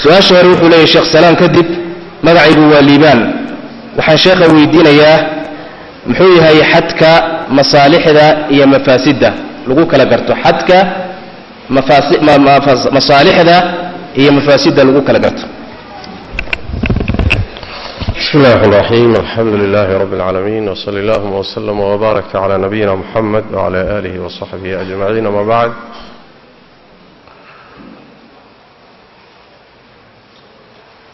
Su-aasha hore wuxuu leeyahy Sheekh Salaan, kadib magacaygu waa Liibaan, waxaan sheekha weydiinayaa muxuu yahay xadka masaalixda iyo mafaasidda lagu kala garto, xadka masaalixda iyo mafaasidda lagu kala garto. بسم الله الرحمن الرحيم، الحمد لله رب العالمين، وصلى اللهم وسلم وبارك على نبينا محمد وعلى آله وصحبه أجمعين، وما بعد.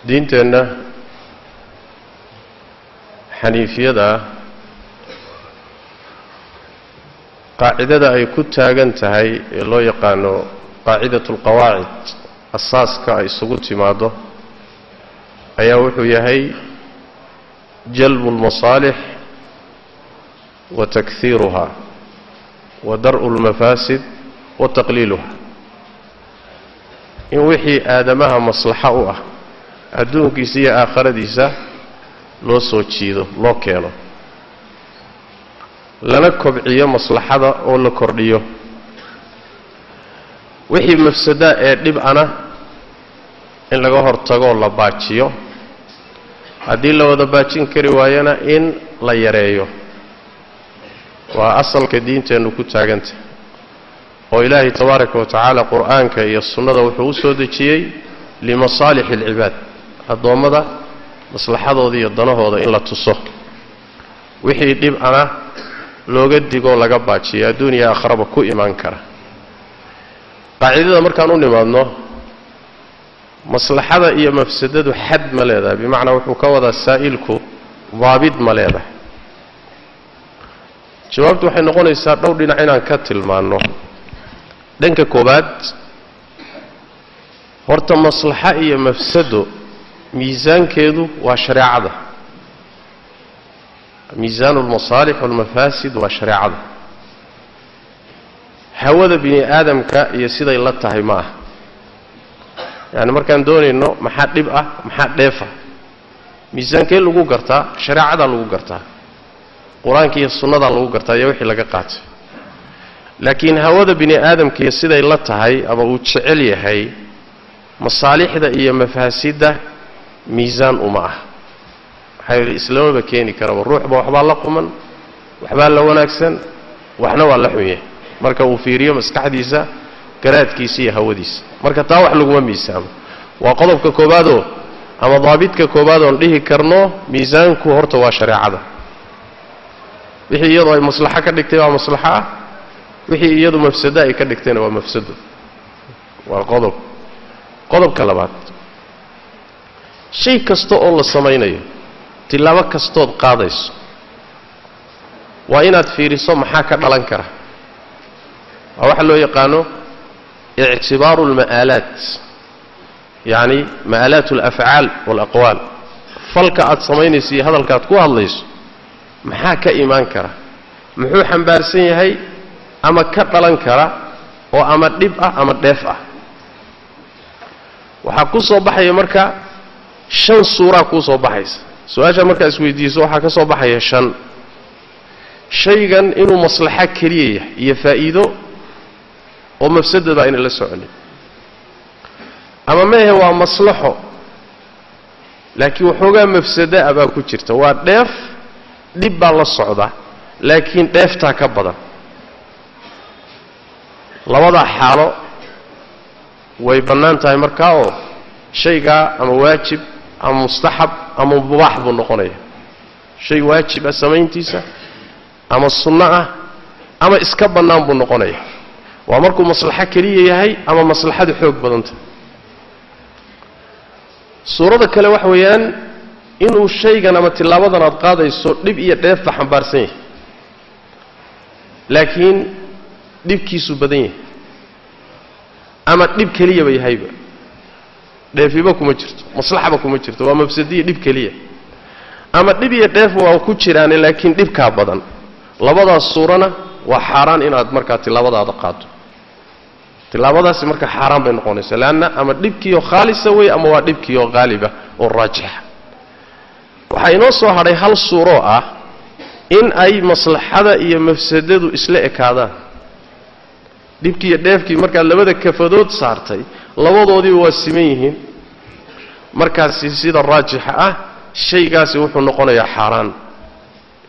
Diinteenna xaniifiyada qaacidada ay ku taagan tahay ee loo yaqaano qaacidatu alqawaacid, asaaska ay isugu timaado, ayaa wuxuu yahay jalbu almasaalix wa takhiiruha wa dar'u almafaasid wa taqliiluha. In wixii aadamaha maslaxo u ah adduunkiisa iyo aakhiradiisa loo soo jiido, loo keeno, lana kobciyo maslaxada oo la kordhiyo, wixii mafsada ee dhib ana in laga hortagoo la baajiyo, haddii la wada baajin kari waayana in la yareeyo. Waa asalka diinteennu ku taagantah, oo Ilaahay tabaaraka wa tacaala Qur'aanka iyo sunnada wuxuu u soo dejiyey limasaalixi alcibaad, addoommada maslaxadooda iyo danahooda in la tuso, wixii dhib ana looga digoo laga baajiyo, adduun iyo aakharaba ku imaan kara. Qaacidada markaan u nimaadno, maslaxada iyo mafsadadu xad ma leedahay? Bimacnaa wuxuu ka wadaa saa'ilku daabid ma leedahay? Jawaabtu waxay noqonaysaa dhowr dhinac inaan ka tilmaanno. Dhanka koowaad, horta maslaxo iyo mafsado miisaankeedu waa shareecada. Miisaanu almasaalix walmafaasid waa shareecada. Hawada bini aadamka iyo siday la tahay ma aha. Yacni markaan doonayno maxaa dhib ah, maxaa dheefa, miisaankee lagu gartaa? Shareecadaa lagu gartaa, Qur-aanka iyo sunnadaa lagu gartaa iyo wixii laga qaatay. Laakiin hawada bini aadamka iyo siday la tahay ama uu jecel yahay, masaalixda iyo mafaasidda miisaan uma ah. Maxaa yeele islamaba keeni karaba, ruuxba waxbaa la quman, waxbaa la wanaagsan, waxna waa la xun yahay marka uu fiiriyo maskaxdiisa, garaadkiisa iyo hawadiisa. Marka taa wax laguma miisaamo. Waa qodobka koowaadoo ama daabidka koowaad oon dhihi karno miisaanku horta waa shareecada. Wixii iyadoo ay maslaxo ka dhigtay waa maslaxo ah, wixii iyadu mafsado ay ka dhigtayna waa mafsado. Waa qodob. Qodobka labaad, shay kasta oo la samaynayo, tilaabo kastood qaadayso, waa inaad fiiriso maxaa ka dhalan kara. Waa waxa loo yaqaano ictibaaru alma'aalaat, yacni ma'aalaat alafcaal waalaqwaal. Falka aad samaynayso iyo hadalka aad ku hadlayso maxaa ka imaan kara, muxuu xambaarsan yahay ama ka dhalan kara, oo ama dhib ah ama dheef ah. Waxaa ku soo baxaya marka shan suuraa kuu soo baxaysa. Su-aasha markaa isweydiiso waxaa ka soo baxaya shan shaygan inuu maslaxo keliya yahay iyo faa'iido oo mafsadada ayna la soconin, ama meehe waa maslaxo laakiin waxoogaa mafsada ah baa ku jirta, waa dheef, dhib baa la socda laakiin dheeftaa ka badan. Labadaa xaalo way bannaan tahay markaa, oo shaygaa ama waajib ama mustaxab ama mubaax buu noqonaya. Shay waajib ah samayntiisa ama sunno ah ama iska bannaan buu noqonaya. Waa markuu maslaxo keliya yahay ama maslaxadu xoog badanta. Suurada kale waxa weeyaan inuu shaygan ama tilaabadan aad qaadayso dhib iyo dheefba xambaarsan yahay, laakiin dhibkiisu badan yahay, ama dhib keliyaba yahayba, dheefiba kuma jirto, maslaxaba kuma jirto, waa mafsadiya dhib keliya, ama dhib iyo dheefba waa ku jiraane laakiin dhibkaa badan. Labadaas suurana waa xaaraan inaad markaa tilaabadaada qaado. Tilaabadaasi marka xaaraan bay noqonaysaa, leanna ama dhibkiioo khaalisa wey ama waa dhibkiioo haaliba oo raajixa. Waxaa inoo soo hadhay hal suuroo ah in ay maslaxada iyo mafsadadu isla ekaadaan. Dhibkii iyo dheefkii markaad labada kafadood saartay labadoodiiba waa siman yihiin, Markaasi sida raajixa ah shaygaasi wuxuu noqonayaa xaaraan,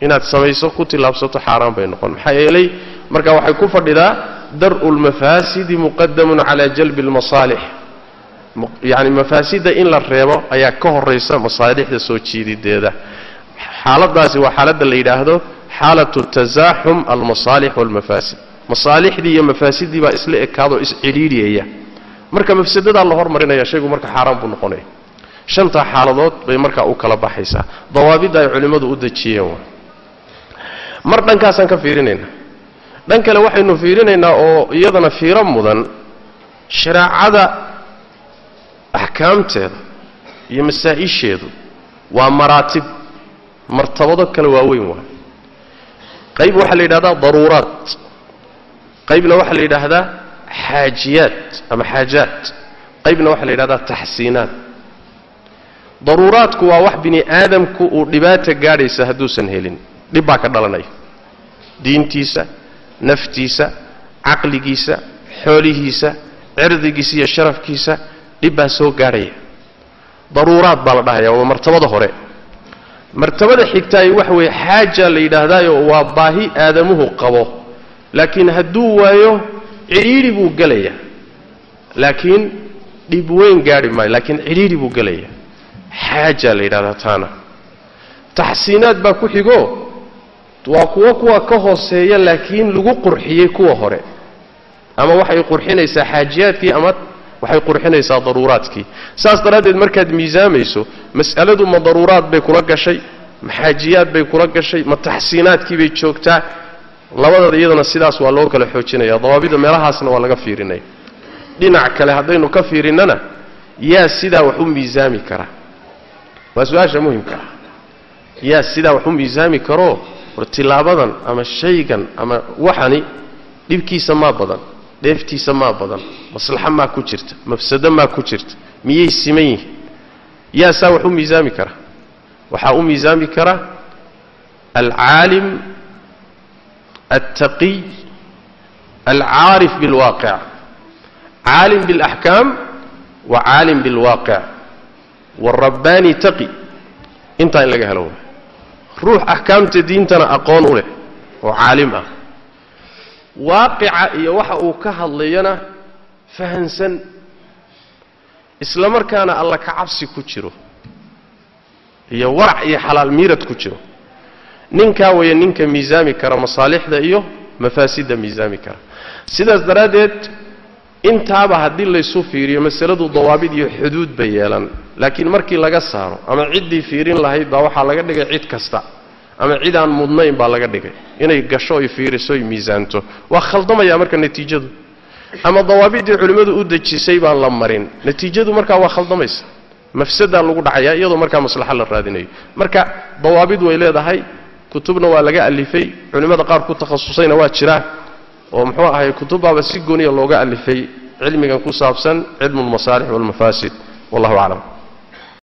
inaad samayso ku tillaabsato xaaraan bay noqon. Maxaa yeelay marka waxay ku fadhidaa dar'u lmafaasidi muqadamun calaa jalbi almasaalix, yacni mafaasidda in la reebo ayaa ka horraysa masaalixda soo jiidideeda. Xaaladaasi waa xaaladda la yidhaahdo xaalatu tasaaxum almasaalix waalmafaasid, masaalixdii iyo mafaasidii baa isla ekaadoo iscidhiidhiyaya, marka mafsadadaa la hormarinaya, shaygu marka xaaraan buu noqonaya. Shantaa xaaladood bay markaa u kala baxaysaa, dawaabidda ay culimmadu u dejiyeen. Waa mar dhankaasaan ka fiirinaynaa. Dhan kale waxaynu fiirinaynaa oo iyadana fiiro mudan shareecada axkaamteeda iyo masaa-isheedu waa maraatib, martabado kale waaweyn waay. Qayb waxaa la yidhahdaa daruuraat, qaybna waxaa la yidhaahdaa xaajiyaat ama xaajaat, qaybna waxaa la yidhahdaa taxsiinaat. Daruuraadku waa wax bini aadamku uu dhibaata gaadhaysa hadduusan helin, dhib baa ka dhalanaya, diintiisa, naftiisa, caqligiisa, xoolihiisa, cirdigiisa iyo sharafkiisa dhib baa soo gaadhaya. Daruuraad baa la dhahaya, waa martabada hore. Martabada xigtaay waxa weeye xaaja la yidhaahdaayo, waa baahi aadamuhu qabo, laakiin hadduu waayo cidhiidhi buu gelayaa, laakiin dhib weyn gaadhi maayo, laakiin cidhiidhi buu gelayaa, xaajaa la yidhahdaa taana. Taxsiinaad baa ku xigo, waa kuwo kuwa ka hooseeya laakiin lagu qurxiyey kuwa hore, ama waxay qurxinaysaa xaajiyaadkii ama waxay qurxinaysaa daruuraadkii. Saas daraaddeed markaad miisaamayso mas'aladu ma daruuraad bay kula gashay, ma xaajiyaad bay kula gashay, ma taxsiinaadkii bay joogtaa, labadada iyadana sidaas waa loo kala xoojinaya, dawaabida meelahaasna waa laga fiirinaya. Dhinac kale haddaynu ka fiirinnana, yaa sidaa wax u miisaami kara? Waa su-aasha muhimka ah. Yaa sidaa wax u miisaami karoo war tilaabadan ama shaygan ama waxani dhibkiisa maa badan, dheeftiisa maa badan, maslaxa maa ku jirta, mafsado maa ku jirta, miyay siman yihiin? Yaa saa wax u miisaami kara? Waxaa u miisaami kara alcaalim altaqiy alcaarif bilwaaqic, caalim biاlaxkaam wa caalim bilwaaqic waalrabbaani taqi. Intaa in laga helo waay, ruux axkaamta diintana aqoon u leh oo caalim ah, waaqica iyo waxa uu ka hadlayana fahansan, isla markaana alla ka cabsi ku jiro iyo warac iyo xalaal miirad ku jiro. Ninkaa waya ninka miisaami kara masaalixda iyo mafaasidda miisaami kara. Sidaas daraaddeed intaaba haddii laysu fiiriyo masaladu dawaabid iyo xuduud bay yeelan, laakiin markii laga saaro ama ciddii fiirin lahayd baa waxaa laga dhigay cid kasta, ama cid aan mudnayn baa laga dhigay inay gasho oy fiiriso oy miisaanto, waa khaldamayaa marka natiijadu. Ama dawaabiddii culimmadu u dejisay baan la marin, natiijadu markaa waa khaldamaysa, mafsadaa lagu dhacayaa iyadoo markaa maslaxa la raadinayo. Marka dawaabid way leedahay, kutubna waa laga alifay, culimmada qaar ku takhasusayna waa jiraa, oo muxuu ahay kutubbaaba si gooniya looga alifay cilmigan ku saabsan cilmu lmasaalix walmafaasid. Wallahu aclam.